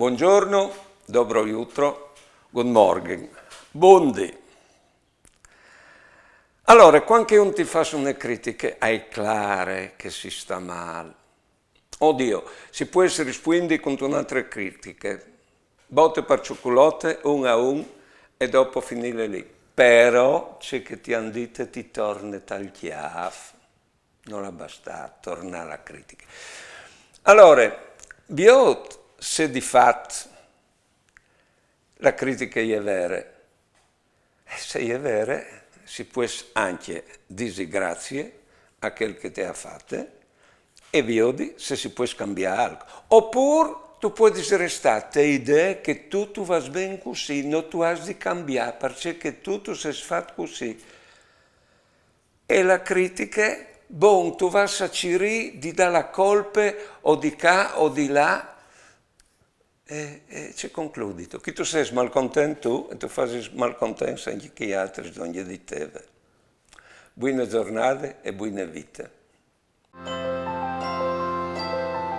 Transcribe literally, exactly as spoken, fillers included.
Bongiorno, dobro jutro, good morning, buondì. Alore, cuant che un ti fâs une critiche, al è clâr che si sta mâl. Odio, si pues rispuindi cuntune altre critiche. Bote par cjoculote, un a un, e dopo finîle li. Però ce che ti àn dite ti torne tal cjâf. Nol à bastât tornâ la critiche. Alore, viôt se di fat la critiche e je vere. E se e je vere, si pues ancje dî graciis a chel che te à fate e viodi se si pues cambiâ alc. Opûr tu puedis restâ te idee che tu tu vâs ben cussì, no tu âs di cambiâ, parcè che tu tu sês fat cussì. E la critiche, bon, tu vâs a cirî di dâ la colpe o di ca o di là. E, e ce concludistu? Che tu sês malcontent tu e tu fasis malcontents ancje chei altris dongje di teve. Buine zornade e buine vite.